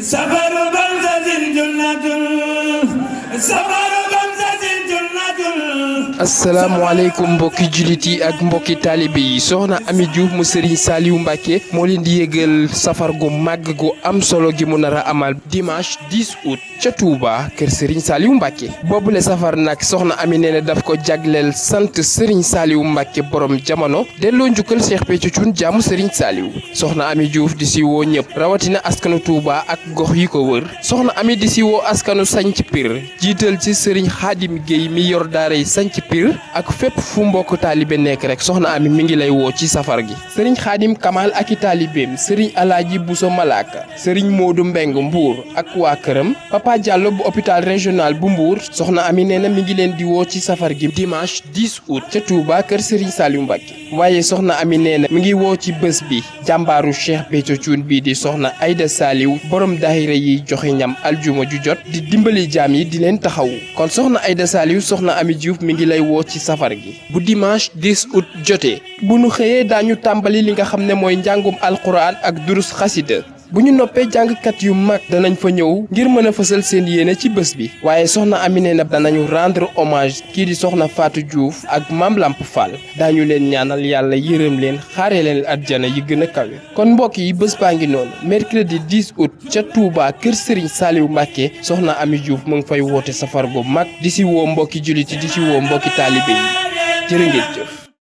safaru gamsatin junnatul safaru gamsatin junnatul. asalaamaaleykum mbokki jullit yi ak mbokki taalibe yi soxna Ami Diouf mu Serigne Saliou Mbacké moo leen di yëgal safar gu màgg gu am solo gi mu nar a amal dimanche 10 août ca Touba kër Serigne Saliou Mbacké boobule safar nag soxna Ami nee na daf ko jagleel sant Serigne Saliou Mbacké borom jamono delloo njukkal Cheikh Béthio Thioune jaamu Serigne Saliou soxna Ami Diouf di si woo ñëpp rawatina askanu Touba ak gox yi ko wër soxna Ami di si woo askanu Sanc Pire jiital ci Serigne Khadim Gueye mi yor daara yi Sanc Pire ak fépp fu mbokk taalibe nekk rek soxna Ami mi ngi lay woo ci safar gi Serigne Khadim Kamal ak i taalibeem Serigne Alaaji Bousso Malaka Serigne Modou Mbeng Mbour ak waa këram Papa Diallo bu hôpital régional bu Mbour soxna Ami nee na mi ngi leen di woo ci safar gi dimanche 10 août ca Touba kër Serigne Saliou Mbacké waaye soxna Ami nee na mi ngi woo ci bés bi jàmbaaru Cheikh Béthio Thioune bii di soxna Aïda Saliou borom daahira yi joxe ñam aljuma ju jot di dimbali jaam yi di leen taxawu kon soxna Aïda Saliou soxna Ami Diouf mi ngi lay woo ci safar gi bu dimanche 10 août jotee bu nu xëyee daañu tàmbali li nga xam ne mooy njàngum alquran ak durus xasida bu ñu noppee jàngkat yu mag danañ fa ñëw ngir mën a fësal seen yéene ci bés bi waaye soxna Ami nee na danañu rendre hommage kii di soxna Fatou Diouf ak Mame Lamp Fall daañu leen ñaanal yàlla yërëm leen xaare leen àjjana yi gën a kawe kon mbokk yi bés baa ngi noonu mercredi 10 août ca Touba kër Serigne Saliou Mbacké soxna Ami Diouf mu ngi fay woote safar gu mag di si woo mbokki jullit yi di si woo mbokki taalibe yi jërë ngeen jëf